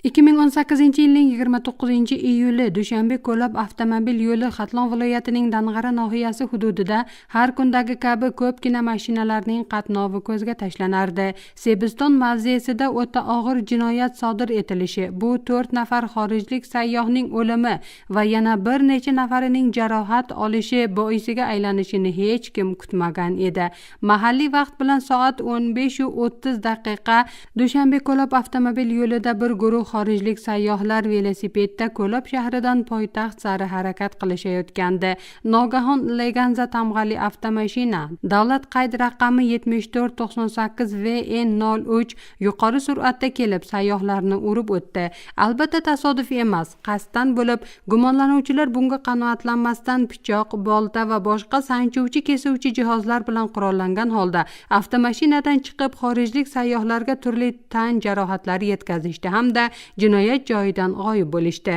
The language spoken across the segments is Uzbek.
2018-yilning 29-iyuli, Dushanbe Ko'lob avtomobil yo'li, Xatlon viloyatining Dang'ara nohiyasi hududida har kundagi kabi ko'pgina mashinalarning qatnovi ko'zga tashlanardi. Sebiston mavzesida o'ta og'ir jinoyat sodir etilishi, bu 4 nafar xorijlik sayyohning o'limi va yana bir necha nafarining jarohat olishi boisiga aylanishini hech kim kutmagan edi. Mahalliy vaqt bilan soat 15:30 Dushanbe Ko'lob avtomobil yo'lida bir guruh xorijlik sayyohlar velosipedda Ko'lob shahridan poytaxt sari harakat qilishayotgandi. Nogahon Leganza tamg'ali avtomashina, davlat qayd raqami 7498 VN 03 yuqori sur'atda kelib, sayyohlarni urib o'tdi. Albatta, tasodif emas, qasddan bo'lib, gumonlanuvchilar bunga qanoatlanmasdan pichoq, bolta va boshqa sanchuvchi, kesuvchi jihozlar bilan qurollangan holda avtomashinadan chiqib, xorijlik sayyohlarga turli tan jarohatlari yetkazishdi hamda jinoyat joyidan g'oyib bo'lishdi.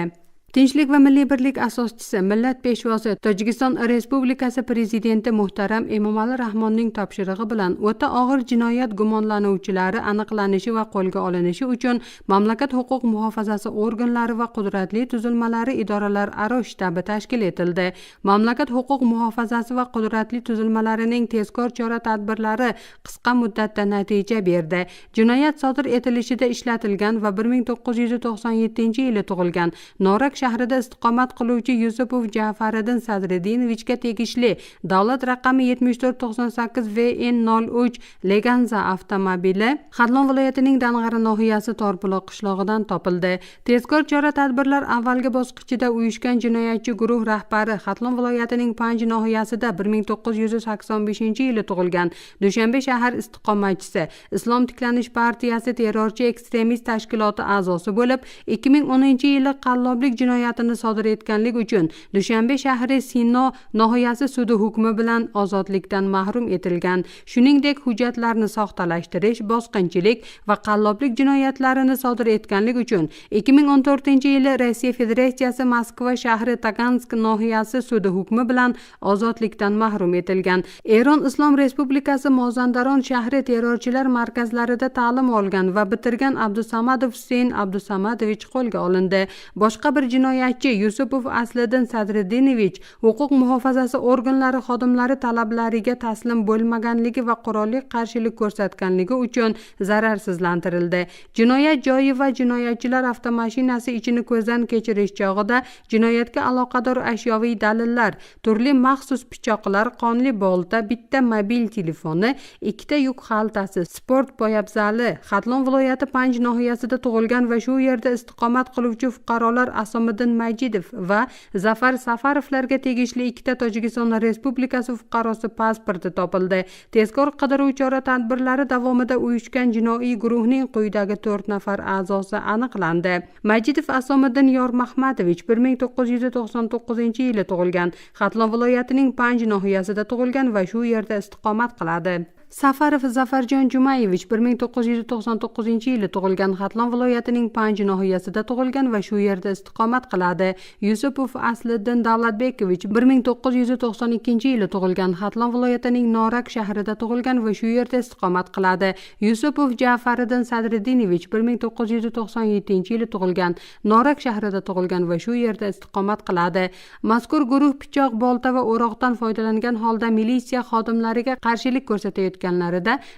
Tinchlik va milliy birlik asoschisi, millat peshvosi, Tojikiston Respublikasi Prezidenti muhtaram Emomali Rahmonning topshirig'i bilan o'ta og'ir jinoyat gumonlanuvchilari aniqlanishi va qo'lga olinishi uchun mamlakat huquq muhofazasi organlari va qudratli tuzilmalari idoralararo shtabi tashkil etildi. Mamlakat huquq muhofazasi va qudratli tuzilmalarining tezkor chora tadbirlari qisqa muddatda natija berdi. Jinoyat sodir etilishida ishlatilgan va 1997-yili tug'ilgan, Norak shahrida istiqomat qiluvchi Yusupov Jafariddin Sadriddinovichga tegishli davlat raqami 7498 VN 03 Leganza avtomobili Xatlon viloyatining Dang'ara nohiyasi Torbuloq qishlog'idan topildi. Tezkor chora tadbirlar avvalgi bosqichida uyushgan jinoyatchi guruh rahbari, Xatlon viloyatining Panj nohiyasida 1985-yili tug'ilgan, Dushanbe shahar istiqomatchisi, Islom tiklanish partiyasi terrorchi ekstremist tashkiloti a'zosi bo'lib, 2010-yili qalloblik jinoyatini sodir etganlik uchun Dushanbe shahri Sino nohiyasi sudi hukmi bilan ozodlikdan mahrum etilgan, shuningdek, hujjatlarni soxtalashtirish, bosqinchilik va qalloblik jinoyatlarini sodir etganlik uchun 2014-yili Rossiya Federatsiyasi Moskva shahri Tagansk nohiyasi sudi hukmi bilan ozodlikdan mahrum etilgan, Eron Islom Respublikasi Mozandaron shahri terrorchilar markazlarida ta'lim olgan va bitirgan Abdusamadov Huseyn Abdusamadovich qo'lga olindi. Boshqa bir jinoyatchi Yusupov Asliddin Sadriddinovich huquq muhofazasi organlari xodimlari talablariga taslim bo'lmaganligi va qurolli qarshilik ko'rsatganligi uchun zararsizlantirildi. Jinoyat joyi va jinoyatchilar avtomashinasi ichini ko'zdan kechirish chog'ida jinoyatga aloqador ashyoviy dalillar: turli maxsus pichoqlar, qonli bolta, bitta mobil telefoni, ikkita yuk xaltasi, sport poyabzali, Xatlon viloyati Panj nohiyasida tug'ilgan va shu yerda istiqomat qiluvchi fuqarolar Asomiddin Majidov va Zafar Safarovlarga tegishli ikkita Tojikiston Respublikasi fuqarosi pasporti topildi. Tezkor qidiruv chora tadbirlari davomida uyushgan jinoiy guruhning quyidagi to'rt nafar a'zosi aniqlandi. Majidov Asomiddin Yormahmadovich, 1999-yili tug'ilgan, Xatlon viloyatining Panj nohiyasida tug'ilgan va shu yerda istiqomat qiladi. Safarov Zafarjon Jumayevich, 1999-yili tug'ilgan, Xatlon viloyatining Panj nohiyasida tug'ilgan va shu yerda istiqomat qiladi. Yusupov Asliddin Davlatbekovich, 1992-yili tug'ilgan, Xatlon viloyatining Norak shahrida tug'ilgan va shu yerda istiqomat qiladi. Yusupov Jafariddin Sadriddinovich, 1997-yili tug'ilgan, Norak shahrida tug'ilgan va shu yerda istiqomat qiladi. Mazkur guruh pichoq, bolta va o'roqdan foydalangan holda militsiya xodimlariga qarshilik ko'rsatayotganlarida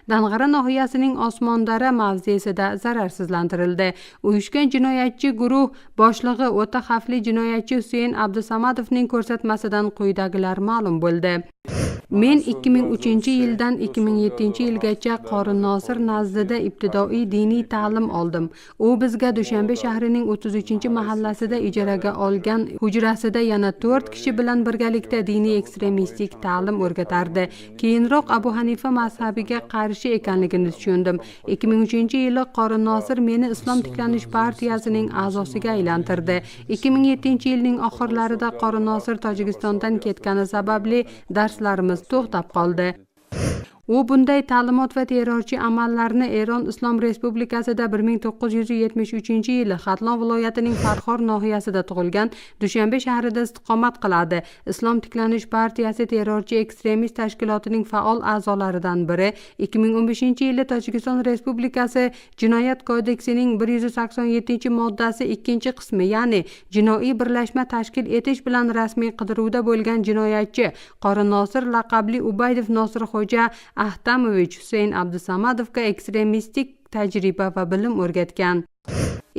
Dang'ara nohiyasining Osmondara mavzesida zararsizlantirildi. Uyushgan jinoyatchi guruh boshlig'i, o'ta xavfli jinoyatchi Huseyn Abdusamadovning ko'rsatmasidan quyidagilar ma'lum bo'ldi. Men 2003-yildan 2007-yilgacha Qori Nosir nazdida ibtidoiy diniy ta'lim oldim. U bizga Dushanbe shahrining 33-mahallasida ijaraga olgan hujrasida yana 4 kishi bilan birgalikda diniy ekstremistik ta'lim o'rgatardi. Keyinroq Abu Hanifa mazhabiga qarshi ekanligini tushundim. 2003-yili Qori Nosir meni Islom tiklanish partiyasining a'zosiga aylantirdi. 2007-yilning oxirlarida Qori Nosir Tojikistondan ketgani sababli darslarimiz to'xtab qoldi. U bunday ta'limot va terrorchi amallarni Eron Islom Respublikasida 1973-yili Xatlon viloyatining Farxor nohiyasida tug'ilgan, Dushanbe shahrida istiqomat qiladi. Islom tiklanish partiyasi terrorchi ekstremist tashkilotining faol a'zolaridan biri. 2015-yili Tojikiston Respublikasi Jinoyat kodeksining 187-moddasi 2-qismi, ya'ni jinoiy birlashma tashkil etish bilan rasmiy qidiruvda bo'lgan jinoyatchi Qori Nosir laqabli Ubaydov Nosirxo'ja Ahtamovich Husayn Abdusamadovga ekstremistik tajriba va bilim o'rgatgan.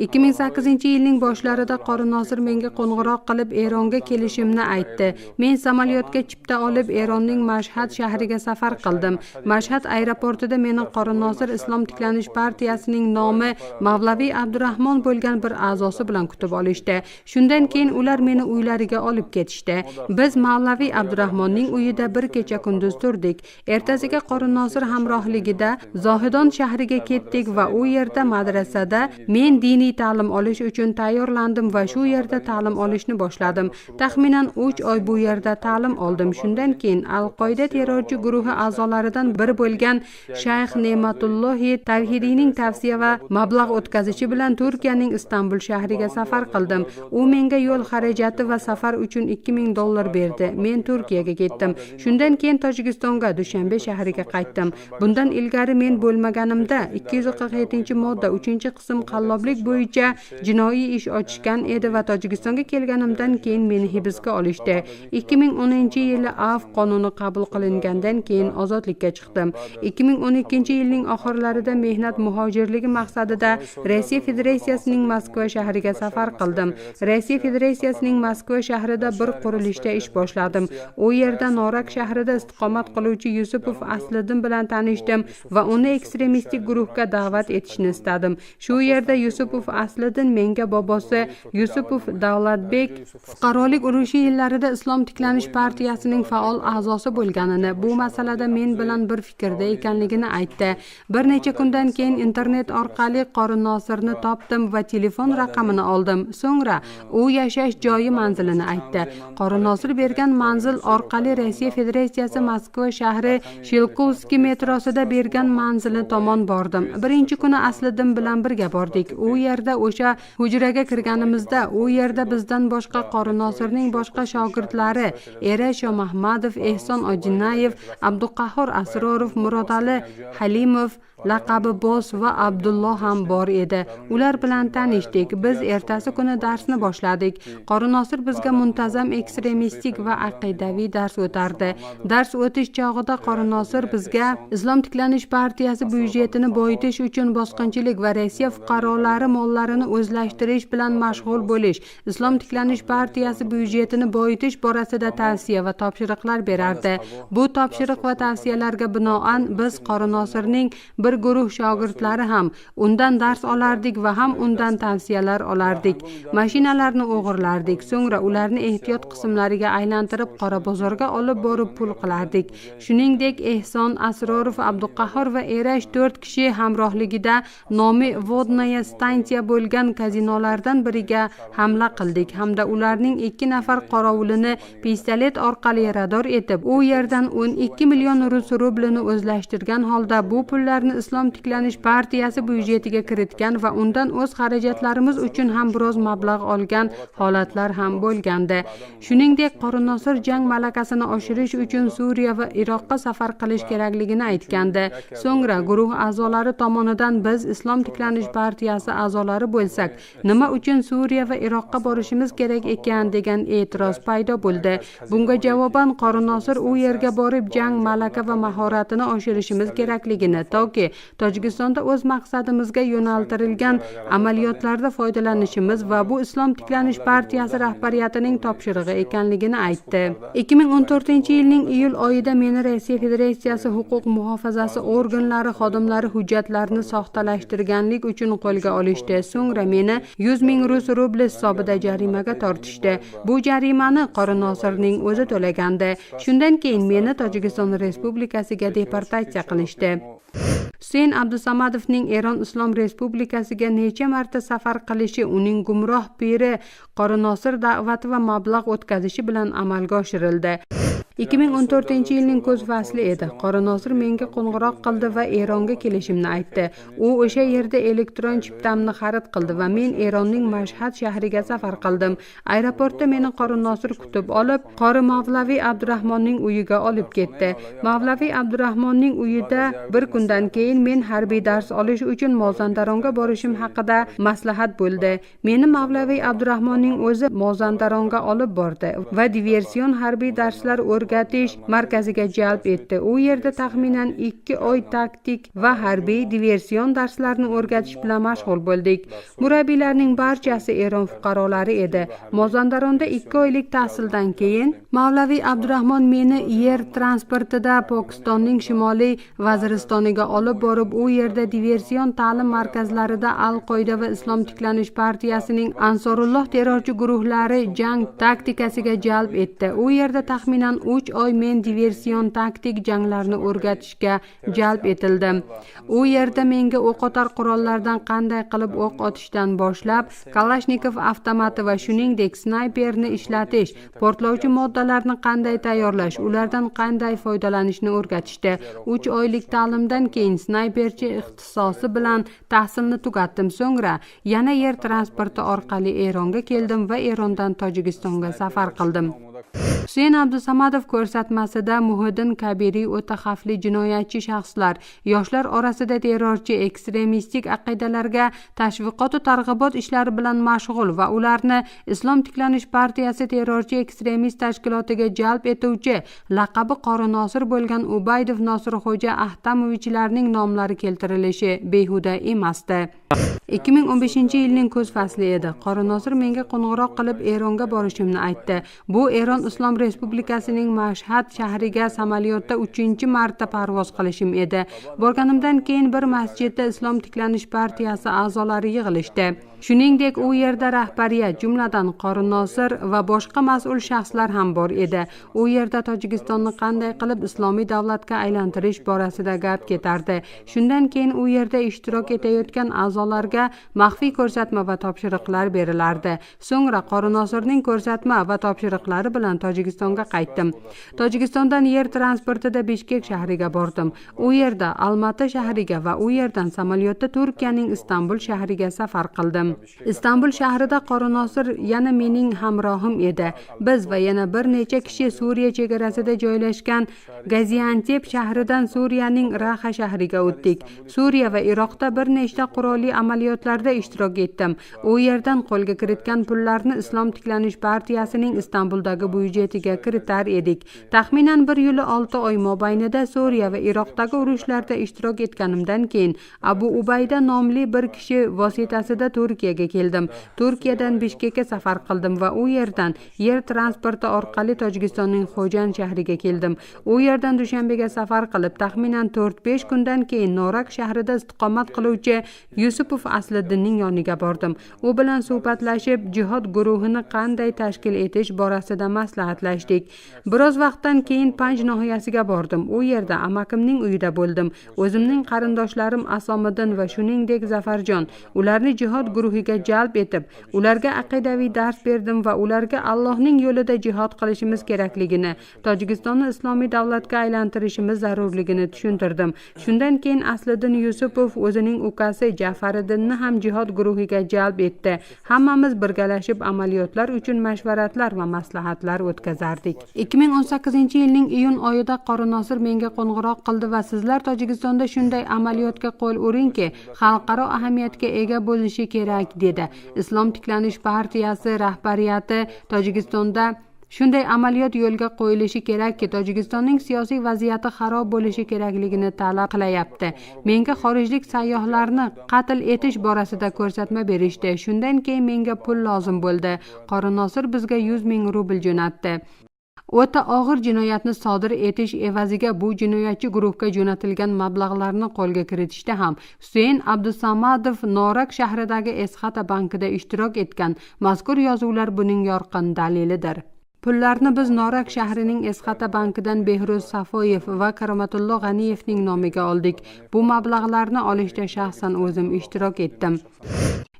2008-yilning boshlarida Qori Nosir menga qo'ng'iroq qilib, Eronga kelishimni aytdi. Men samolyotga chipta olib, Eronning Mashhad shahriga safar qildim. Mashhad aeroportida meni Qori Nosir Islom tiklanish partiyasining nomi Mavlaviy Abdurahmon bo'lgan bir a'zosi bilan kutib olishdi. Shundan keyin ular meni uylariga olib ketishdi. Biz Mavlaviy Abdurahmonning uyida bir kecha kunduz turdik. Ertasiga Qori Nosir hamrohligida Zohidon shahriga ketdik va u yerda madrasada men diniy ta'lim olish uchun tayyorlandim va shu yerda ta'lim olishni boshladim. Taxminan 3 oy bu yerda ta'lim oldim. Shundan keyin Al-Qoida terrorchi guruhi a'zolaridan biri bo'lgan Shayx Ne'matullohi Tavhidiyning tavsiya va mablag' o'tkazishi bilan Turkiyaning Istanbul shahriga safar qildim. U menga yo'l xarajati va safar uchun $2000 berdi. Men Turkiyaga ketdim. Shundan keyin Tojikistonga, Dushanbe shahriga qaytdim. Bundan ilgari men bo'lmaganimda 247-modda 3-qism qalloblik bo'yicha jinoiy ish ochishgan edi va Tojikistonga kelganimdan keyin meni hibsga olishdi. 2010-yili Afv qonuni qabul qilingandan keyin ozodlikka chiqdim. 2012-yilning oxirlarida mehnat muhojirligi maqsadida Rossiya Federatsiyasining Moskva shahriga safar qildim. Rossiya Federatsiyasining Moskva shahrida bir qurilishda ish boshladim. U yerda Norak shahrida istiqomat qiluvchi Yusupov Asliddin bilan tanishdim va uni ekstremistik guruhga da'vat etishni istadim. Shu yerda Yusupov Asliddin menga bobosi Yusupov Davlatbek fuqarolik urushi yillarida Islom tiklanish partiyasining faol a'zosi bo'lganini, bu masalada men bilan bir fikrda ekanligini aytdi. Bir necha kundan keyin internet orqali Qori Nosirni topdim va telefon raqamini oldim. So'ngra u yashash joyi manzilini aytdi. Qori Nosir bergan manzil orqali Rossiya Federatsiyasi Moskva shahri Shilkovskiy metrosida bergan manzili tomon bordim. Birinchi kuni Asliddin bilan birga bordik. U yerda o'sha hujraga kirganimizda u yerda bizdan boshqa Qori Nosirning boshqa shogirdlari Era Shomahmadov, Ehson Ojinayev, Abduqahhor Asrorov, Murodali Halimov laqabi Bos va Abdulloh ham bor edi. Ular bilan tanishdik. Biz ertasi kuni darsni boshladik. Qori Nosir bizga muntazam ekstremistik va aqidaviy dars o'tardi. Dars o'tish chog'ida Qori Nosir bizga Islom tiklanish partiyasi byudjetini boyitish uchun bosqinchilik va Rossiya fuqarolari mollarini o'zlashtirish bilan mashg'ul bo'lish, Islom tiklanish partiyasi byudjetini boyitish borasida tavsiya va topshiriqlar berardi. Bu topshiriq va tavsiyalarga binoan biz Qori Nosirning bir guruh shogirdlari ham undan dars olardik va ham undan tavsiyalar olardik. Mashinalarni o'g'irlardik, so'ngra ularni ehtiyot qismlariga aylantirib qora bozorga olib borib pul qilardik. Shuningdek, Ehson Asrorov, Abduqahhor va Erash 4 kishi hamrohligida nomi Vodnaya stansiya bo'lgan kazinolardan biriga hamla qildik hamda ularning 2 nafar qorovulini pistolet orqali yarador etib, u yerdan 12 million rus rublini o'zlashtirgan holda bu pullarni Islom tiklanish partiyasi byudjetiga kiritgan va undan o'z xarajatlarimiz uchun ham biroz mablag' olgan holatlar ham bo'lgandi. Shuningdek, Qori Nosir jang malakasini oshirish uchun Suriya va Iroqqa safar qilish kerakligini aytgandi. So'ngra guruh a'zolari tomonidan biz Islom tiklanish partiyasi a'zolari bo'lsak, nima uchun Suriya va Iroqqa borishimiz kerak ekan degan e'tiroz paydo bo'ldi. Bunga javoban Qori Nosir u yerga borib jang malaka va mahoratini oshirishimiz kerakligini, toki Tojikistonda o'z maqsadimizga yo'naltirilgan amaliyotlarda foydalanishimiz va bu Islom tiklanish partiyasi rahbariyatining topshirig'i ekanligini aytdi. 2014-yilning iyul oyida meni Rossiya Federatsiyasi huquq muhofazasi organlari xodimlari hujjatlarni soxtalashtirganlik uchun qo'lga olishdi. So'ngra meni 100 ming rus rubli hisobida jarimaga tortishdi. Bu jarimani Qori Nosirning o'zi to'lagandi. Shundan keyin meni Tojikiston Respublikasiga deportatsiya qilishdi. Husayn Abdusamadovning Eron Islom Respublikasiga necha marta safar qilishi uning gumroh piri Qori Nosir da'vati va mablag' o'tkazishi bilan amalga oshirildi. 2014-yilning kuz fasli edi. Qori Nosir menga qo'ng'iroq qildi va Eronga kelishimni aytdi. U o'sha yerda elektron chiptamni xarid qildi va men Eronning Mashhad shahriga safar qildim. Aeroportda meni Qori Nosir kutib olib, Qori Mavlaviy Abdurahmonning uyiga olib ketdi. Mavlaviy Abdurahmonning uyida bir kundan keyin men harbiy dars olish uchun Mozandaronga borishim haqida maslahat bo'ldi. Meni Mavlaviy Abdurahmonning o'zi Mozandaronga olib bordi va diversion harbiy darslar o'rgatish markaziga jalb etdi. U yerda taxminan 2 oy taktik va harbiy diversion darslarni o'rgatish bilan mashg'ul bo'ldik. Murabbiylarning barchasi Eron fuqarolari edi. Mozandaronda 2 oylik tahsildan keyin Mavlaviy Abdurahmon meni yer transportida Pokistonning shimoliy Vaziristoniga olib borib, u yerda diversion ta'lim markazlarida Al-Qoida va Islom tiklanish partiyasining Ansorulloh terrorchi guruhlari jang taktikasiga jalb etdi. U yerda taxminan 3 oy men diversion taktik janglarni o'rgatishga jalb etildim. U yerda menga o'qotar qurollardan qanday qilib o'q otishdan boshlab, Kalashnikov avtomati va shuningdek snayperni ishlatish, portlovchi moddalarni qanday tayyorlash, ulardan qanday foydalanishni o'rgatishdi. 3 oylik ta'limdan keyin snayperchi ixtisosi bilan tahsilni tugatdim. So'ngra yana yer transporti orqali Eronga keldim va Erondan Tojikistonga safar qildim. Huseyn Abdusamadov ko'rsatmasida Muhiddin Kabiriy o'ta xavfli jinoyatchi shaxslar, yoshlar orasida terrorchi, ekstremistik aqidalarga tashviqot va targ'ibot ishlari bilan mashg'ul va ularni Islom tiklanish partiyasi terrorchi ekstremist tashkilotiga jalb etuvchi laqabi Qori Nosir bo'lgan Ubaydov Nosirxo'ja Ahtamovichlarning nomlari keltirilishi behuda emasdi. 2015-yilning kuz fasli edi. Qori Nosir menga qo'ng'iroq qilib Eronga borishimni aytdi. Bu Eron Islom Respublikasining Mashhad shahriga samolyotda 3-marta parvoz qilishim edi. Borganimdan keyin bir masjidda Islom tiklanish partiyasi a'zolari yig'ilishdi. Shuningdek, u yerda rahbariyat, jumladan Qori Nosir va boshqa mas'ul shaxslar ham bor edi. U yerda Tojikistonni qanday qilib islomiy davlatga aylantirish borasida gap ketardi. Shundan keyin u yerda ishtirok etayotgan a'zolarga maxfiy ko'rsatma va topshiriqlar berilardi. So'ngra Qori Nosirning ko'rsatma va topshiriqlari bilan Tojikistonga qaytdim. Tojikistondan yer transportida Bishkek shahriga bordim. U yerda Almaty shahriga va u yerdan samolyotda Turkiyaning Istanbul shahriga safar qildim. Istanbul shahrida Qori Nosir yana mening hamrohim edi. Biz va yana bir necha kishi Suriya chegarasida joylashgan Gaziantep shahridan Suriyaning Raxa shahriga o'tdik. Suriya va Iroqda bir nechta qurolli amaliyotlarda ishtirok etdim. U yerdan qo'lga kiritgan pullarni Islom tiklanish partiyasining Istanbuldagi byudjetiga kiritar edik. Taxminan 1 yil 6 oy mobaynida Suriya va Iroqdagi urushlarda ishtirok etganimdan keyin Abu Ubayda nomli bir kishi vositasida Turkiyaga keldim. Turkiyadan Bishkekka safar qildim va u yerdan yer transporti orqali Tojikistonning Xo'jand shahriga keldim. U yerdan Dushanbega safar qilib, taxminan 4-5 kundan keyin Norak shahrida istiqomat qiluvchi Yusupov Asliddinning yoniga bordim. U bilan suhbatlashib, jihod guruhini qanday tashkil etish borasida maslahatlashdik. Biroz vaqtdan keyin Panj nohiyasiga bordim. U yerda amakimning uyida bo'ldim. O'zimning qarindoshlarim Asomiddin va shuningdek Zafarjon, ularni jihod guruhiga jalb etib, ularga aqidaviy dars berdim va ularga Allohning yo'lida jihod qilishimiz kerakligini, Tojikistonni islomiy davlatga aylantirishimiz zarurligini tushuntirdim. Shundan keyin Asliddin Yusupov o'zining ukasi Ja'fariddinni ham jihod guruhiga jalb etdi. Hammamiz birgalashib amaliyotlar uchun mashvaratlar va maslahatlar o'tkazardik. 2018-yilning iyun oyida Qori Nosir menga qo'ng'iroq qildi va sizlar Tojikistonda shunday amaliyotga qo'l uringki, xalqaro ahamiyatga ega bo'lishi kerak dedi. Islom tiklanish partiyasi rahbariyati Tojikistonda shunday amaliyot yo'lga qo'yilishi kerakki, Tojikistonning siyosiy vaziyati xarob bo'lishi kerakligini talab qilayapti. Menga xorijlik sayyohlarni qatl etish borasida ko'rsatma berishdi. Shundan keyin menga pul lozim bo'ldi. Qori Nosir bizga 100 ming rubl jo'natdi. O'ta og'ir jinoyatni sodir etish evaziga bu jinoyatchi guruhga jo'natilgan mablag'larni qo'lga kiritishda ham Huseyn Abdusamadov Norak shahridagi Esxata bankida ishtirok etgan. Mazkur yozuvlar buning yorqin dalilidir. Pullarni biz Norak shahrining Esxata bankidan Behruz Safoyev va Karomatullo G'aniyevning nomiga oldik. Bu mablag'larni olishda shaxsan o'zim ishtirok etdim.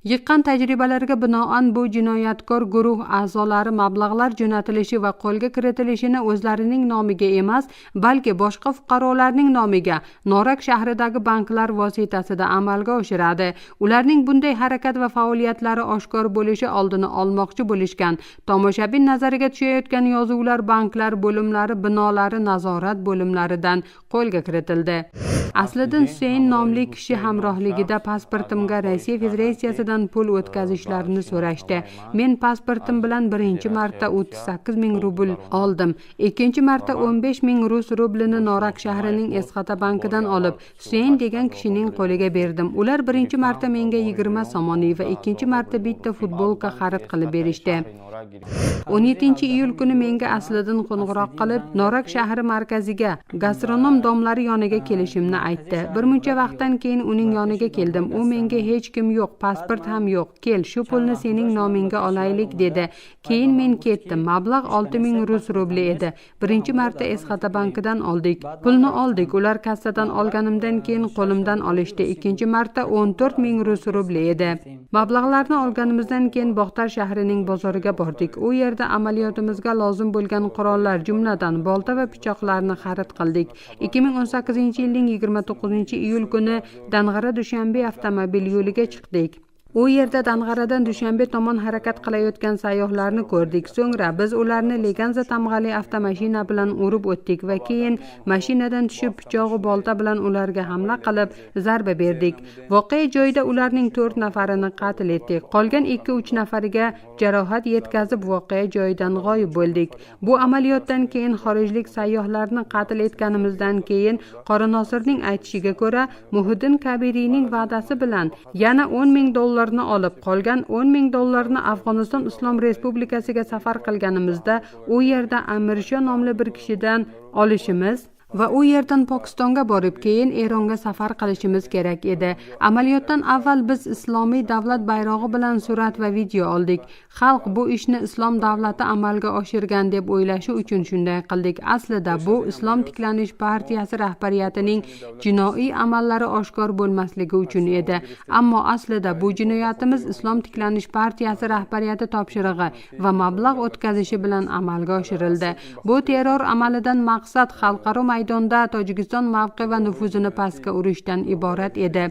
Yiqqan tajribalarga binoan bu jinoyatkor guruh a'zolari mablag'lar jo'natilishi va qo'lga kiritilishini o'zlarining nomiga emas, balki boshqa fuqarolarning nomiga Norak shahridagi banklar vositasida amalga oshiradi. Ularning bunday harakat va faoliyatlari oshkor bo'lishi oldini olmoqchi bo'lishgan. Tomoshabin nazariga tushayotgan yozuvlar banklar bo'limlari binolari nazorat bo'limlaridan qo'lga kiritildi. Asliddin Husayn nomli kishi hamrohligida pasportimga Rossiya Federatsiyasidan pul o'tkazishlarini so'rashdi. Men pasportim bilan birinchi marta 38 ming rubl oldim. Ikkinchi marta 15 ming rus rublini Norak shahrining Esxata bankidan olib, Husayn degan kishining qo'liga berdim. Ular birinchi marta menga 20 somoniy va ikkinchi marta bitta futbolka xarid qilib berishdi. 17-iyul kuni menga Asliddin qo'ng'iroq qilib, Norak shahri markaziga gastronom domlari yoniga kelishimni aytdi. Bir muncha vaqtdan keyin uning yoniga keldim. U menga hech kim yo'q, pasport ham yo'q. Kel, shu pulni sening nomingga olaylik dedi. Keyin men ketdim. Mablag' 6000 rus rubli edi. Birinchi marta Esxata bankidan oldik. Pulni oldik. Ular kassadan olganimdan keyin qo'limdan olishdi. Ikkinchi marta 14 ming rus rubli edi. Mablag'larni olganimizdan keyin Boxtar shahrining bozoriga bordik. U yerda amaliyotimizga lozim bo'lgan qurollar, jumladan bolta va pichoqlarni xarid qildik. 2018-yilning 29-iyul kuni Dang'ara Dushanbe avtomobil yo'liga chiqdik. U yerda Dang'aradan Dushanbe tomon harakat qilayotgan sayyohlarni ko'rdik. So'ngra biz ularni Leganza tamg'ali avtomashina bilan urib o'tdik va keyin mashinadan tushib pichog'u bolta bilan ularga hamla qilib zarba berdik. Voqea joyida ularning 4 nafarini qatl etdik. Qolgan 2-3 nafariga jarohat yetkazib voqea joyidan g'oyib bo'ldik. Bu amaliyotdan keyin xorijlik sayyohlarni qatl etganimizdan keyin Qora Nosirning aytishiga ko'ra, Muhiddin Kabiriyning va'dasi bilan yana 10 ming dollarni olib, qolgan 10 ming dollarni Afg'oniston Islom Respublikasiga safar qilganimizda u yerda Amirsho nomli bir kishidan olishimiz va u yerdan Pokistonga borib, keyin Eronga safar qilishimiz kerak edi. Amaliyotdan avval biz Islomiy davlat bayrog'i bilan surat va video oldik. Xalq bu ishni Islom davlati amalga oshirgan deb o'ylashi uchun shunday qildik. Aslida bu Islom tiklanish partiyasi rahbariyatining jinoiy amallari oshkor bo'lmasligi uchun edi. Ammo aslida bu jinoyatimiz Islom tiklanish partiyasi rahbariyati topshirig'i va mablag' o'tkazishi bilan amalga oshirildi. Bu terror amalidan maqsad xalqaro maydonda Tojikiston mavqe va nufuzini pastga urishdan iborat edi.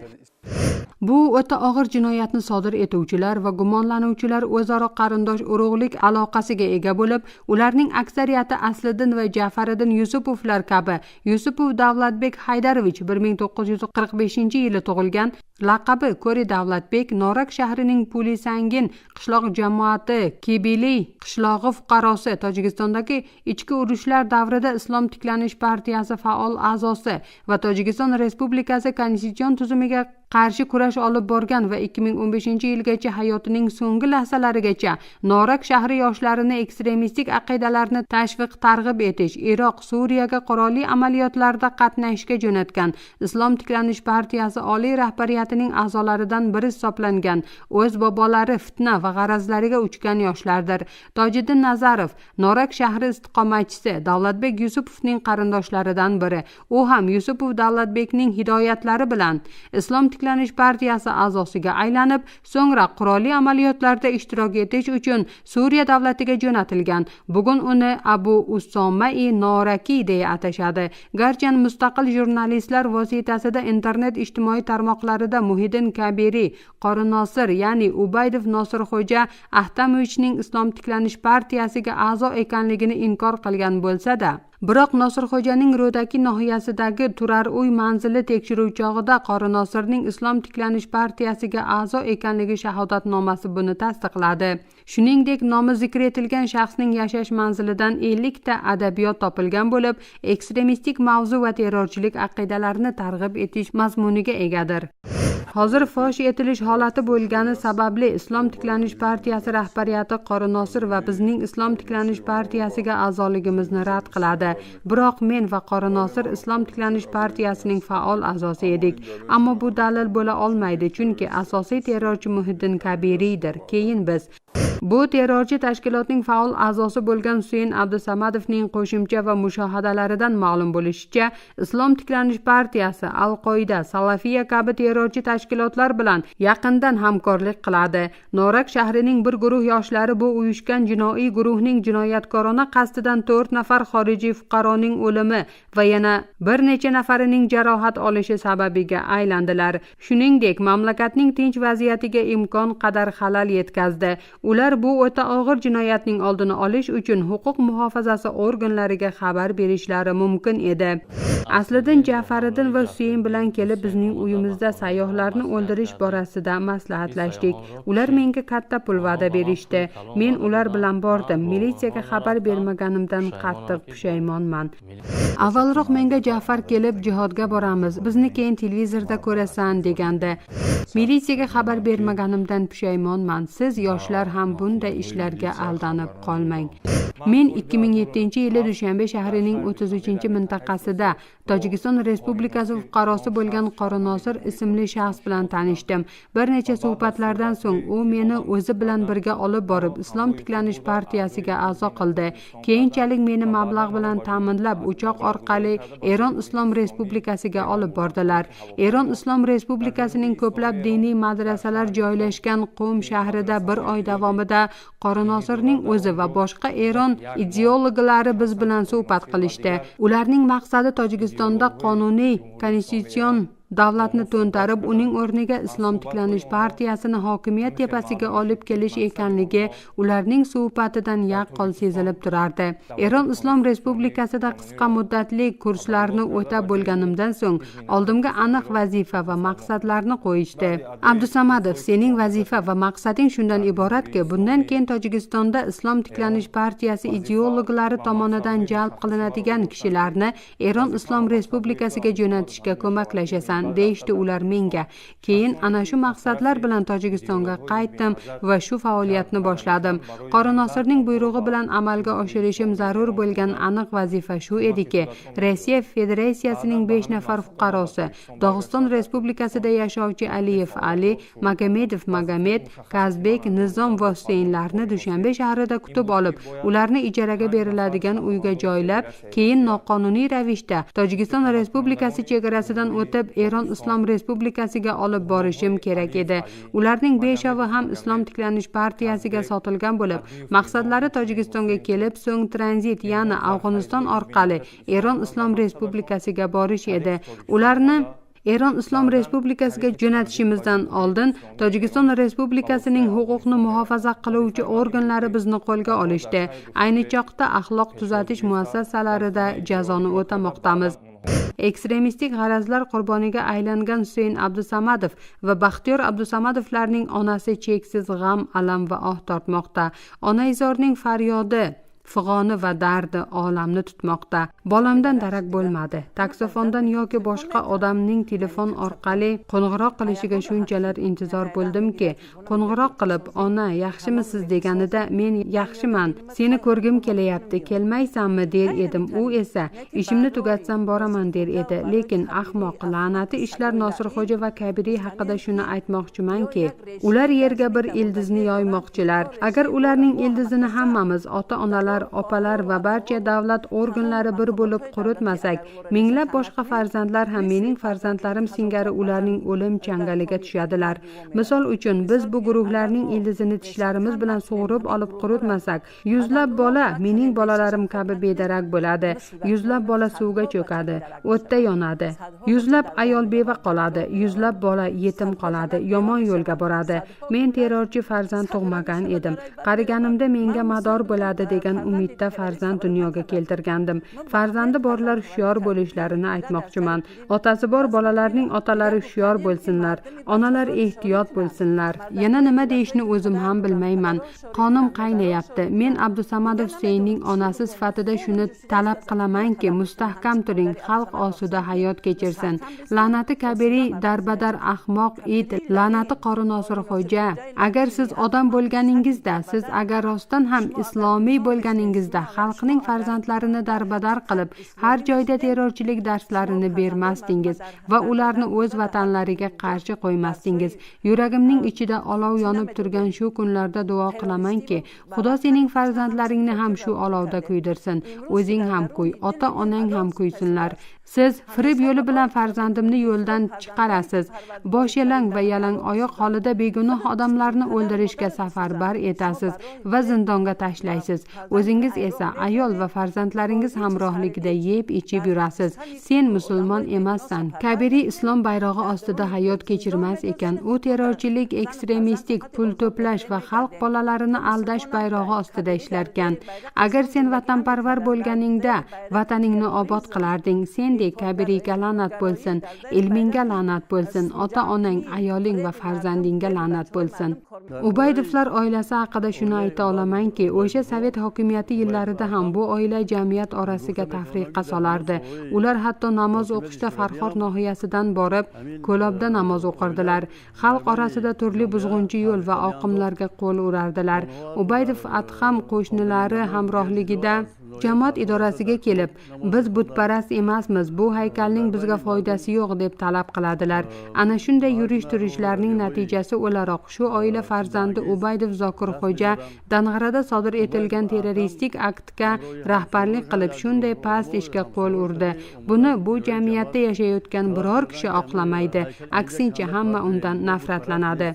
Bu o'ta og'ir jinoyatni sodir etuvchilar va gumonlanuvchilar o'zaro qarindosh urug'lik aloqasiga ega bo'lib, ularning aksariyati Asliddin va Ja'fariddin Yusupovlar kabi Yusupov Davlatbek Haydarovich 1945-yili tug'ilgan, laqabi Ko'ri Davlatbek, Norak shahrining Pulisangin qishloq jamoati Kibili qishlog'i fuqarosi, Tojikistondagi ichki urushlar davrida Islom tiklanish partiyasi faol a'zosi va Tojikiston Respublikasi konstitutsion tuzumiga qarshi kurash olib borgan va 2015-yilgacha hayotining so'nggi lahzalarigacha Norak shahri yoshlarini ekstremistik aqidalarni tashviq targ'ib etish, Iroq, Suriyaga qurolli amaliyotlarda qatnashishga jo'natgan Islom tiklanish partiyasi oliy rahbariyatining a'zolaridan biri hisoblangan o'z bobolari fitna va g'arazlariga uchgan yoshlardir. Tojiddin Nazarov Norak shahri istiqomatchisi Davlatbek Yusupovning qarindoshlaridan biri. U ham Yusupov Davlatbekning hidoyatlari bilan Islom tiklanish partiyasi a'zosiga aylanib, so'ngra qurolli amaliyotlarda ishtirok etish uchun Suriya davlatiga jo'natilgan. Bugun uni Abu Usomai Noraki deya atashadi. Garchi mustaqil jurnalistlar vositasida internet ijtimoiy tarmoqlarida Muhiddin Kabiriy, Qori Nosir, ya'ni Ubaydov Nosirxo'ja Ahtamovichning Islom tiklanish partiyasiga a'zo ekanligini inkor qilgan bo'lsa-da, biroq Nosirxo'janing Ro'daki nohiyasidagi turar uy manzili tekshiruv chog'ida Qori Nosirning Islom tiklanish partiyasiga a'zo ekanligi shahodatnomasi buni tasdiqladi. Shuningdek, nomi zikr etilgan shaxsning yashash manzilidan 50 ta adabiyot topilgan bo'lib, ekstremistik mavzu va terrorchilik aqidalarini targ'ib etish mazmuniga egadir. Hozir fosh etilish holati bo'lgani sababli Islom tiklanish partiyasi rahbariyati Qori Nosir va bizning Islom tiklanish partiyasiga a'zoligimizni rad qiladi. Biroq men va Qori Nosir Islom tiklanish partiyasining faol a'zosi edik. Ammo bu dalil bo'la olmaydi, chunki asosiy terrorchi Muhiddin Kabiriydir. Keyin biz bu terrorchi tashkilotning faol a'zosi bo'lgan Husayn Abdusamadovning qo'shimcha va mushohadalaridan ma'lum bo'lishicha, Islom tiklanish partiyasi, Al-Qoida, Salafiya kabi terrorchi tashkilotlar tashkilotlar bilan yaqindan hamkorlik qiladi. Norak shahrining bir guruh yoshlari bu uyushgan jinoiy guruhning jinoyatkorona qasdidan 4 nafar xorijiy fuqaroning o'limi va yana bir necha nafarining jarohat olishi sababiga aylandilar. Shuningdek, mamlakatning tinch vaziyatiga imkon qadar xalal yetkazdi. Ular bu o'ta og'ir jinoyatning oldini olish uchun huquq muhofazasi organlariga xabar berishlari mumkin edi. Asliddin Ja'fariddin va Husayn bilan kelib bizning uyimizda sayyohlarni o'ldirish borasida maslahatlashdik. Ular menga katta pul va'da berishdi. Men ular bilan bordim. Militsiyaga xabar bermaganimdan qattiq pushaymonman. Avvalroq menga Ja'far kelib jihodga boramiz, bizni keyin televizorda ko'rasan degandi. Militsiyaga xabar bermaganimdan pushaymonman. Siz yoshlar ham bunday ishlarga aldanib qolmang. Men 2007-yili Dushanbe shahrining 33-mintaqasida Tojikiston Respublikasi fuqarosi bo'lgan Qoranosir ismli shaxs bilan tanishdim. Bir necha suhbatlardan so'ng u meni o'zi bilan birga olib borib, Islom tiklanish partiyasiga a'zo qildi. Keyinchalik meni mablag' bilan ta'minlab, uchoq orqali Eron Islom Respublikasiga olib bordilar. Eron Islom Respublikasining ko'plab diniy madrasalar joylashgan Qum shahrida bir oy davomida Qoranosirning o'zi va boshqa Eron ideologlari biz bilan suhbat qilishdi. Ularning maqsadi Tojikistonda qonuniy konstitutsion davlatni to'ntarib, uning o'rniga Islom tiklanish partiyasini hokimiyat tepasiga olib kelish ekanligi ularning suhbatidan yaqqol sezilib turardi. Eron Islom Respublikasida qisqa muddatli kurslarni o'tab bo'lganimdan so'ng oldimga aniq vazifa va maqsadlarni qo'yishdi. Abdusamadov, sening vazifa va maqsading shundan iboratki, bundan keyin Tojikistonda Islom tiklanish partiyasi ideologlari tomonidan jalb qilinadigan kishilarni Eron Islom Respublikasiga jo'natishga ko'maklashasan, deyishdi ular menga. Keyin ana shu maqsadlar bilan Tojikistonga qaytdim va shu faoliyatni boshladim. Qoranosirning buyrug'i bilan amalga oshirishim zarur bo'lgan aniq vazifa shu ediki, Rossiya Federatsiyasining 5 nafar fuqarosi, Dog'iston Respublikasida yashovchi Aliyev Ali, Magomedov Magomed, Kazbek Nizom va Husaynlarni Dushanbe shahrida kutib olib, ularni ijaraga beriladigan uyga joylab, keyin noqonuniy ravishda Tojikiston Respublikasi chegarasidan o'tib Eron Islom Respublikasiga olib borishim kerak edi. Ularning 5 ovi ham Islom tiklanish partiyasiga sotilgan bo'lib, maqsadlari Tojikistonga kelib, so'ng tranzit, ya'ni Afg'oniston orqali Eron Islom Respublikasiga borish edi. Ularni Eron Islom Respublikasiga jo'natishimizdan oldin Tojikiston Respublikasining huquqni muhofaza qiluvchi organlari bizni qo'lga olishdi. Ayni choqda axloq tuzatish muassasalarida jazoni o'tamoqdamiz. Ekstremistik g'arazlar qurboniga aylangan Husayn Abdusamadov va Baxtiyor Abdusamadovlarning onasi cheksiz g'am, alam va oh tortmoqda. Onaizorning faryodi, fig'oni va dardi olamni tutmoqda. Bolamdan darak bo'lmadi. Taksofondan yoki boshqa odamning telefon orqali qo'ng'iroq qilishiga shunchalar intizor bo'ldimki, qo'ng'iroq qilib, "Ona, yaxshimisiz?" deganida, "Men yaxshiman, seni ko'rgim kelyapti, kelmaysanmi?" der edim. U esa, "Ishimni tugatsam boraman", der edi. Lekin ahmoq, la'nati ishlar Nosirxo'ja va Kabiriy haqida shuni aytmoqchimanki, ular yerga bir ildizni yoymoqchilar. Agar ularning ildizini hammamiz, ota onalar, opalar va barcha davlat organlari bir bo'lib quritmasak, minglab boshqa farzandlar ham mening farzandlarim singari ularning o'lim changaliga tushadilar. Misol uchun, biz bu guruhlarning ildizini tishlarimiz bilan sug'urib olib quritmasak, yuzlab bola mening bolalarim kabi bedarak bo'ladi. Yuzlab bola suvga cho'kadi, o'tda yonadi. Yuzlab ayol beva qoladi, yuzlab bola yetim qoladi, yomon yo'lga boradi. Men terrorchi farzand tug'magan edim. Qariganimda menga mador bo'ladi degan umidda farzand dunyoga keltirgandim. Farzandi borlar hushyor bo'lishlarini aytmoqchiman. Otasi bor bolalarning otalari hushyor bo'lsinlar, onalar ehtiyot bo'lsinlar. Yana nima deyishni o'zim ham bilmayman. Qonim qaynayapti. Men Abdusamadov Husaynning onasi sifatida shuni talab qilamanki, mustahkam turing, xalq osuda hayot kechirsin. La'nati Kabiriy, darbadar ahmoq it, la'nati Qori Nosirxo'ja. Agar siz odam bo'lganingizda, siz agar rostdan ham islomiy bo'lganingizda, xalqning farzandlarini darbadar qilib, har joyda terrorchilik darslarini bermasdingiz va ularni o'z vatanlariga qarshi qo'ymasdingiz. Yuragimning ichida olov yonib turgan shu kunlarda duo qilamanki, Xudo sening farzandlaringni ham shu olovda kuydirsin. O'zing ham kuy, ota onang ham kuysinlar. Siz firib yo'li bilan farzandimni yo'ldan chiqarasiz, bosh yalang va yalang oyoq holida begunoh odamlarni o'ldirishga safarbar etasiz va zindonga tashlaysiz. O'zingiz esa ayol va farzandlaringiz hamrohligida yeb ichib yurasiz. Sen musulmon emassan. Kabiriy islom bayrog'i ostida hayot kechirmas ekan. U terrorchilik, ekstremistik, pul to'plash va xalq bolalarini aldash bayrog'i ostida ishlarkan. Agar sen vatanparvar bo'lganingda vataningni obod qilarding. Sendek Kabiriyga la'nat bo'lsin, ilmingga la'nat bo'lsin, ota onang, ayoling va farzandingga la'nat bo'lsin. Ubaydovlar oilasi haqida shuni ayta olamanki, o'sha sovet hokimiyati yillarida ham bu oila jamiyat orasiga tafriqa solardi. Ular hatto namoz o'qishda Farxor nohiyasidan borib Ko'lobda namoz o'qirdilar. Xalq orasida turli buzg'unchi yo'l va oqimlarga qo'l urardilar. Ubaydov Adham qo'shnilari hamrohligida jamoat idorasiga kelib, biz butparast emasmiz, bu haykalning bizga foydasi yo'q, deb talab qiladilar. Ana shunday yurish turishlarning natijasi o'laroq shu oila farzandi Ubaydov Zokirxo'ja Dang'arada sodir etilgan terroristik aktga rahbarlik qilib, shunday past ishga qo'l urdi. Buni bu jamiyatda yashayotgan biror kishi oqlamaydi, aksincha hamma undan nafratlanadi.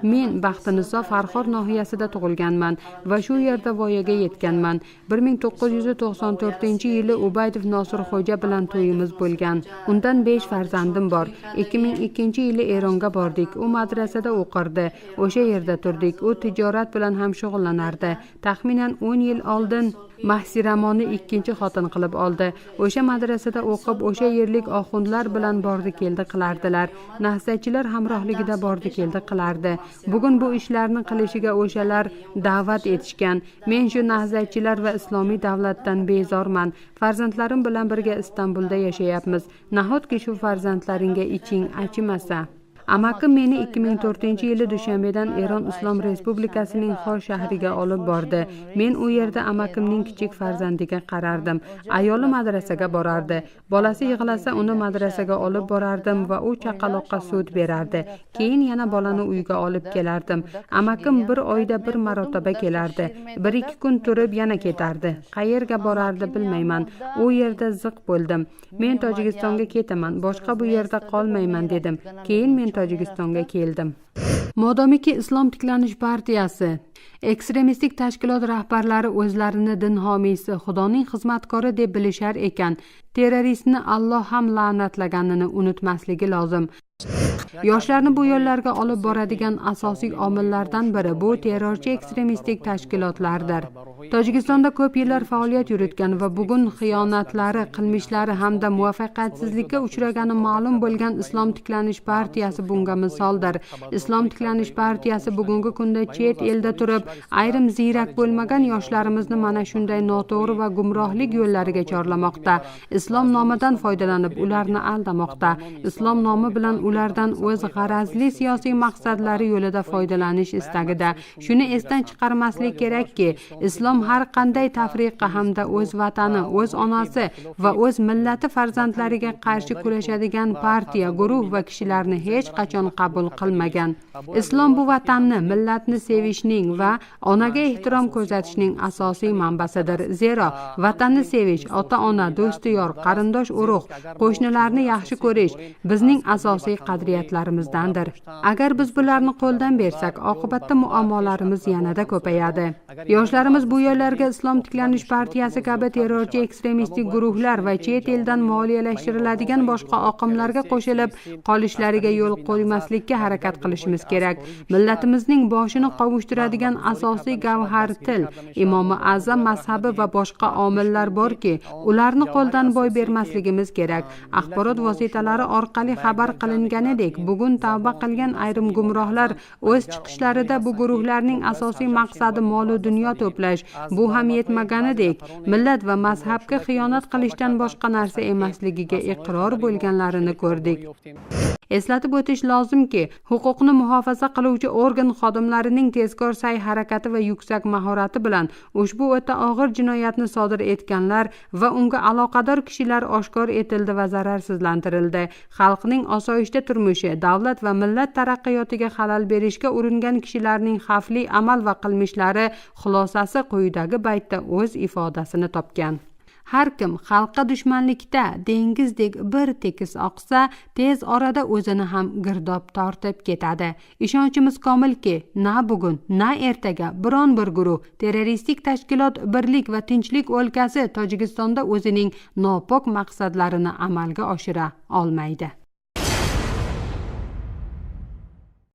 Men Baxtiniso Farxor nohiyasida tug'ilganman va shu yerda voyaga yetganman. 1994-yili Ubaydov Nosirxo'ja bilan to'yimiz bo'lgan. Undan 5 farzandim bor. 2002-yili Eronga bordik. U madrasada o'qirdi. O'sha yerda turdik. U tijorat bilan ham shug'ullanardi. Taxminan 10 yil oldin Mahsiramoni ikkinchi xotin qilib oldi. O'sha madrasada o'qib, o'sha yerlik oxundlar bilan bordi-keldi qilardilar. Nahzatchilar hamrohligida bordi-keldi qilardi. Bugun bu ishlarni qilishiga o'shalar da'vat etishgan. Men shu nahzatchilar va islomiy davlatdan bezorman. Farzandlarim bilan birga Istanbulda yashayapmiz. Nahotki shu farzandlaringga iching achimasa? Amakim meni 2004-yili Dushanbedan Eron Islom Respublikasining Xor shahriga olib bordi. Men u yerda amakimning kichik farzandiga qarardim. Ayoli madrasaga borardi. Bolasi yig'lasa, uni madrasaga olib borardim va u chaqaloqqa sut berardi. Keyin yana bolani uyga olib kelardim. Amakim bir oyda bir marotaba kelardi. 1-2 kun turib yana ketardi. Qayerga borardi bilmayman. U yerda ziq bo'ldim. Men Tojikistonga ketaman, boshqa bu yerda qolmayman dedim. Keyin men Tojikistonga keldim. Modomiki Islom tiklanish partiyasi ekstremistik tashkilot rahbarlari o'zlarini din homiysi, Xudoning xizmatkori deb bilishar ekan, terroristni Alloh ham la'natlaganini unutmasligi lozim. Yoshlarni bu yo'llarga olib boradigan asosiy omillardan biri bu terrorchi ekstremistik tashkilotlardir. Tojikistonda ko'p yillar faoliyat yuritgan va bugun xiyonatlari, qilmishlari hamda muvaffaqiyatsizlikka uchragani ma'lum bo'lgan Islom tiklanish partiyasi bunga misoldir. Islom tiklanish partiyasi bugungi kunda chet elda turib, ayrim ziyrak bo'lmagan yoshlarimizni mana shunday noto'g'ri va gumrohlik yo'llariga chorlamoqda. Islom nomidan foydalanib, ularni aldamoqda. Islom nomi bilan ulardan o'z g'arazli siyosiy maqsadlari yo'lida foydalanish istagida. Shuni esdan chiqarmaslik kerakki, islom har qanday tafriqa hamda o'z vatani, o'z onasi va o'z millati farzandlariga qarshi kurashadigan partiya, guruh va kishilarni hech qachon qabul qilmagan. Islom bu vatanni, millatni sevishning va onaga ehtirom ko'rsatishning asosiy manbasidir. Zero vatanni sevish, ota ona, do'stu yor, qarindosh urug', qo'shnilarni yaxshi ko'rish bizning asosiy qadriyatlarimizdandir. Agar biz bularni qo'ldan bersak, oqibatda muammolarimiz yanada ko'payadi. Yoshlarimiz bu yo'llarga Islom tiklanish partiyasi kabi terrorchi ekstremistik guruhlar va chet eldan moliyalashtiriladigan boshqa oqimlarga qo'shilib qolishlariga yo'l qo'ymaslikka harakat qilishimiz kerak. Millatimizning boshini qovushtiradigan asosiy gavhar til, Imomi A'zam mazhabi va boshqa omillar borki, ularni qo'ldan boy bermasligimiz kerak. Axborot vositalari orqali xabar qilinganidek, bugun tavba qilgan ayrim gumrohlar o'z chiqishlarida bu guruhlarning asosiy maqsadi molu dunyo to'plash, bu ham yetmaganidek, millat va mazhabga xiyonat qilishdan boshqa narsa emasligiga iqror bo'lganlarini ko'rdik. Eslatib o'tish lozimki, huquqni muhofaza qiluvchi organ xodimlarining tezkor sa'y harakati va yuksak mahorati bilan ushbu o'ta og'ir jinoyatni sodir etganlar va unga aloqador kishilar oshkor etildi va zararsizlantirildi. Xalqning osoyishta turmushi, davlat va millat taraqqiyotiga xalal berishga uringan kishilarning xavfli amal va qilmishlari xulosasi quyidagi baytda o'z ifodasini topgan. Har kim xalqqa dushmanlikda dengizdek bir tekis oqsa, tez orada o'zini ham girdob tortib ketadi. Ishonchimiz komilki, na bugun, na ertaga biron bir guruh terroristik tashkilot birlik va tinchlik o'lkasi Tojikistonda o'zining nopok maqsadlarini amalga oshira olmaydi.